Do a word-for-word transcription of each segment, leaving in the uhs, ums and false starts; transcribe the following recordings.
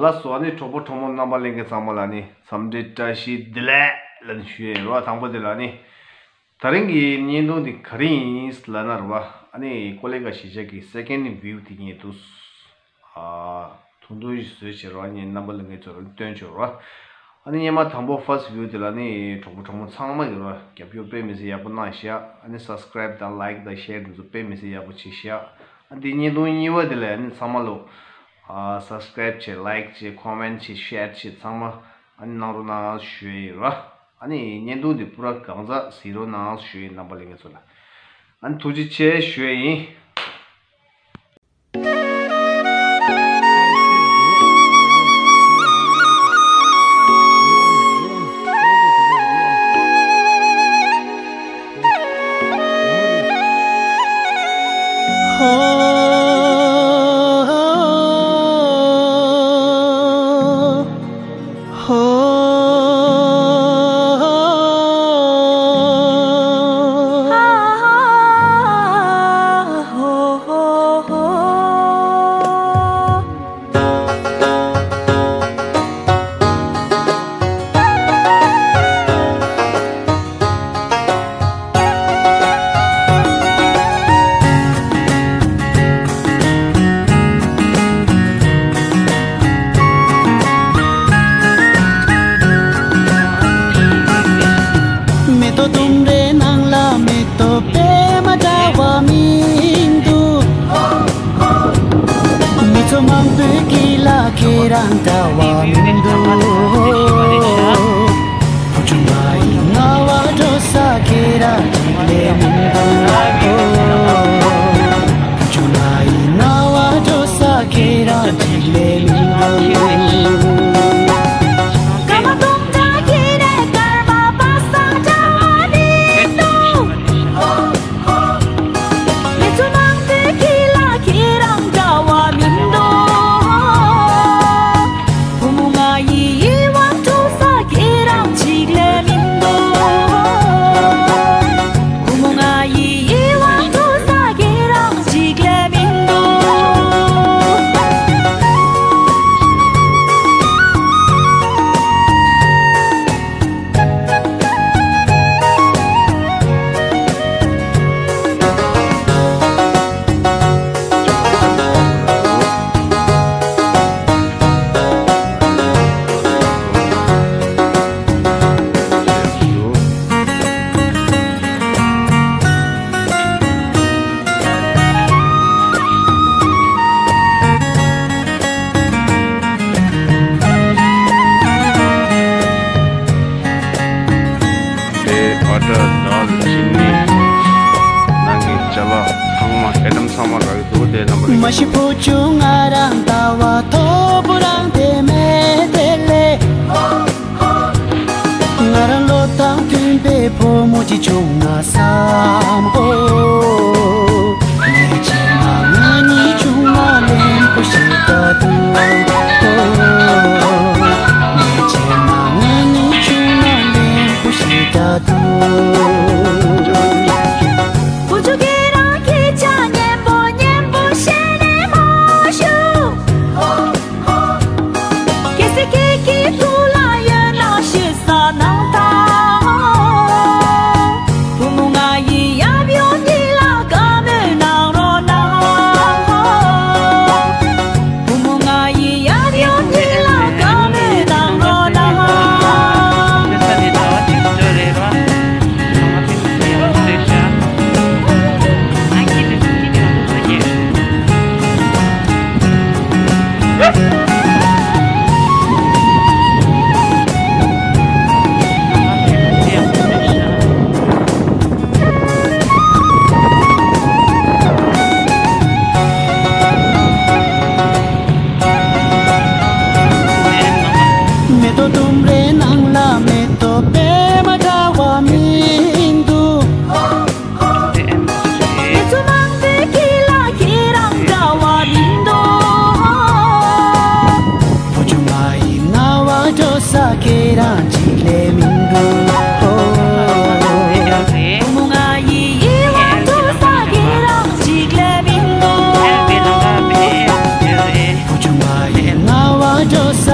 ལགས་སོ། ཨ་ནི་གྲོགས་པོ་གྲོགས་མོ་རྣམ་པ་ལྷན་རྒྱས་ཚང་མ་ལ་ནི་འཚམས་འདྲི་བཀྲ་ཤིས་བདེ་ལེགས་ལབ་ནས་ཞུ་ཡས་ཡིན་རོ། དང་པོ་དེ་ལ་ནི་ད་རིང་གི་བརྙན་ཐུང་འདི་ག་རེ་ཡིན་ལབ་ན་རོ། ཨ་ནི་ཀོ་ལི་གྷལ་གཞིས་ཆགས་ཀྱི་སེ་ཀེན་ཌི་བིའུ་དེ་ཉིད་དུ། ཨ། ཐུང་ཐུང་ཞིག་བཟོས་བྱས་རོ། ཨ་ནི་རྣམ་པ་ལྷན་རྒྱས་ཚོར་སྟོན་ཆོག་རོ། ཨ་ནི་སྔོན་མ་དང་པོ་ཕར་སི་ཊི་བིའུ་དེ་ལ་ནི་གྲོགས་པོ་གྲོགས་མོ་ཚང་མ་གིས་རོ། རྒྱབ་སྐྱོར་དཔེ་མི་སྲིད་ཡག་པོ་གནང་ཤག་ཨ་ནི་སབ་སི་ཀ་རའིབ་དང་ལའིཀ་དང་ཤེར་དེ་ཚོ་དཔེ་མི་སྲིད་ཡག་པོ་བྱས་ཤག་ཨ་འདི་བརྙན་ཐུང་གཉིས་པ་དེ་ལ་ཨ་ནི་ཚང་མ་ལོ། ཨ། སབ་སི་ཀ་རའིབ་བྱས། ལའིཀ་བྱས། ཀོ་མེན་ཊི་བྱས། ཤེར་བྱས། ཚང་མ་ཨ་ནི་གནང་རོགས་གནང་ཞུ་ཡས་ཡིན་རོ། ཨ་ནི་བརྙན་ཐུང་འདི་པུ་ར་གང་ཟག་གཟིགས་རོགས་གནང་ཞུ་ཡས་ཡིན། རྣམ་པ་ལྷན་རྒྱས་ཚོ་ལ་ཨ་ནི་ཐུགས་རྗེ་ཆེ་ཞུ་ཡས་ཡིན། མེ་ཏོག་ལྡུམ་རའི་ནང་ལ་མེ་ཏོག་པད་མ་འདྲ་བ་མི་འདུག་མི་ཚོགས་མང་པོའི་དཀྱིལ་ལ་ཁྱེད་རང་འདྲ་བ་མི་འདུག་བུ་ཆུང་ང་ཡི་རྣ་བ་འགྲོ་ས་ཁྱེད་རང་གཅིག་ལས་མི་འདུག་བུ་ཆུང་ང་ཡི་རྣ་བ་འགྲོ་ས་ཁྱེད་རང་གཅིག་ལས་མི་འདུག་སྐར་མ་སྟོང་ཕྲག་གི་ནས་སྐར་མ་པ་སངས་འདྲ་བ་མི་འདུག་མི་ཚོགས་མང་པོའི་དཀྱིལ་ལ་ཁྱེད་རང་འདྲ་བ་མི་འདུག་བུ་མོ་ང་ཡི་ཡིད་དབང་འཕྲོག་ས་ཁྱེད་རང་གཅིག་ལས་མི་འདུག་བུ་མོ་ང་ཡི་ཡིད་དབང་འཕྲོག་ས་ཁྱེད་རང་གཅིག་ལས་མི་འདུག་དེ་བ་ཏྲ་དཱལ་ཅི་ནི་ནང་གི་ཅ་ལག་ཚང་མ་ཨེ་ཊམ་ཚང་མ་རག་གི་འདུག་དེ་རྣམ་པ་ལ། མ་གཞི་བུ་ཆུང་ང་རང་ལྟ་བ་མཐོ་པོ་རང་དེ་མེད་དེ་ལས། ང་རང་བློ་དང་མཐུན་པའི་བུ་མོ་ཅིག་བྱུང་ན་བསམ་གོ། ངས་བྱས་ན་ང་གཉིས་བྱུང་ན་ལེན་པོ་ཞིག་ད་དུང་། ངས་བྱས་ན་ང་གཉིས་བྱུང་ན་ལེན་པོ་ཞིག་ད་དུང་། བུ་ཆུང་ཁྱེད་རང་སྐད་ཆ་སྙན་པོ་སྙན་པོ་བཤད་ནས་མ་ཞུ། གལ་སྲིད་ཁྱེད་ཀྱི་ཐུགས་ལ་ཡོད་ན་ཞུ་ས་གནང་དང་། བུ་མོ་ང་ཡི་ཡབ་ཡུམ་གཉིས་ལ་བཀའ་མོལ་གནང་རོགས་གནང་། བུ་མོ་ང་ཡི་ཡབ་ཡུམ་གཉིས་ལ་བཀའ་མོལ་གནང་རོགས་གནང་། མེ་ཏོག་ལྡུམ་རའི་ནང་ལ་མེ་ཏོག་པད་མ་འདྲ་བ་མི་འདུག་མི་ཚོགས་མང་པོའི་དཀྱིལ་ལ་ཁྱེད་རང་འདྲ་བ་མི་འདུག་བུ་ཆུང་ང་ཡི་རྣ་བ་འགྲོ་ས་ཁྱེད་རང་གཅིག་ལས་མི་འདུག་བུ་མོ་ང་ཡི་ཡིད་དབང་འཕྲོག་ས་ཁྱེད་རང་གཅིག་ལས་མི་འདུག་བུ་ཆུང་ང་ཡི་རྣ་བ་འགྲོ་ས་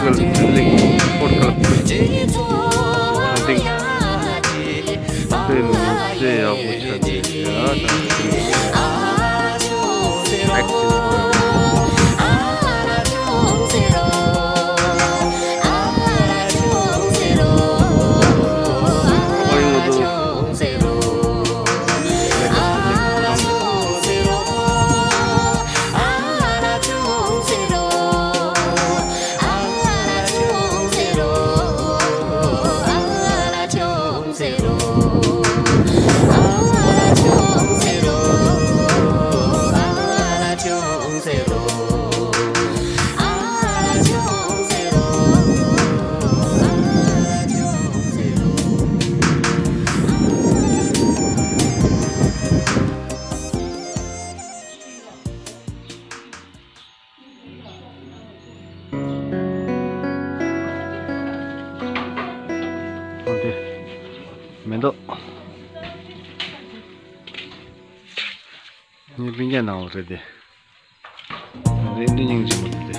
ཀལ་ཚན་རིག་སྤོར་ཀལ་དང་ཏིང་ཚེ་ཡག་པོ་ཆགས་ནས་ཡ་ད་ཨེག་སི་ཌེན་ཊི། འོན་ཏེ་མེ་ཏོག་ངའི་སྤུན་ཀྱག་ནང་ལ་རེད་དེ། རེད་འདི་སྙིང་རྗེ་མོ་རེད་དེ།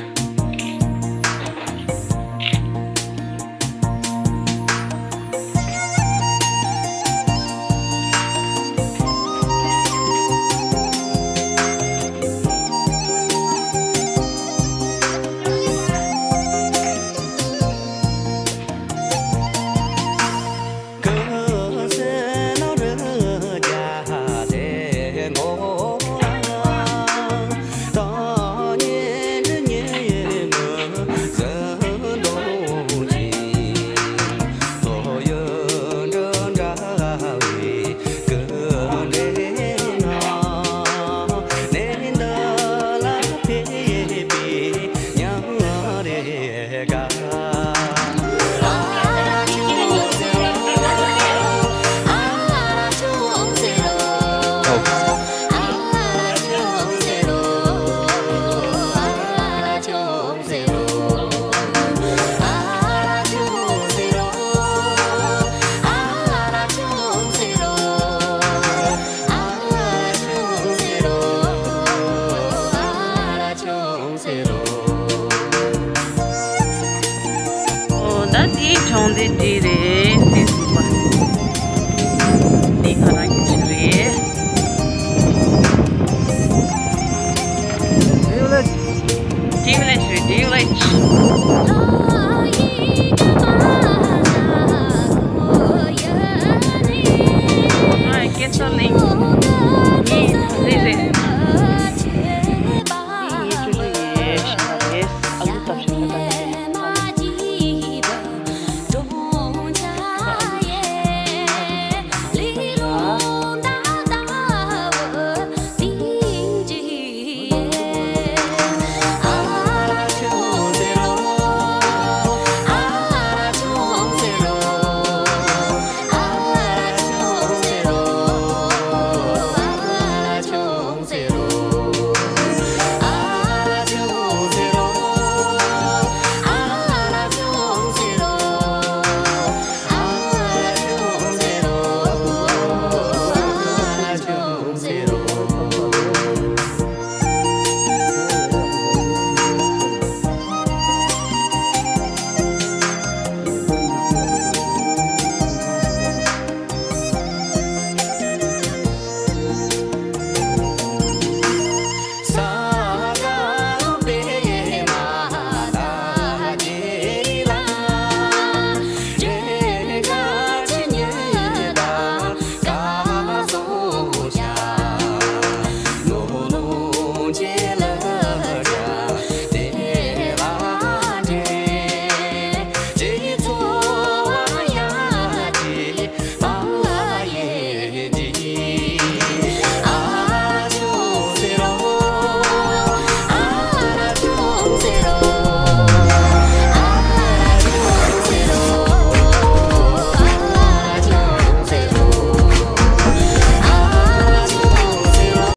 ཨོ་ད་དེའི་གྲོང་སྡེ་འདི་རེད། སྲིད་ཟིན་པ། འདི་ཁ་རང་གི་ཆུ་རེད། Privilege རེད། Privilege། ཨ་ཀེ་ཚོ་ལིང་། ངའི་གྲོང་སྡེ་རེད།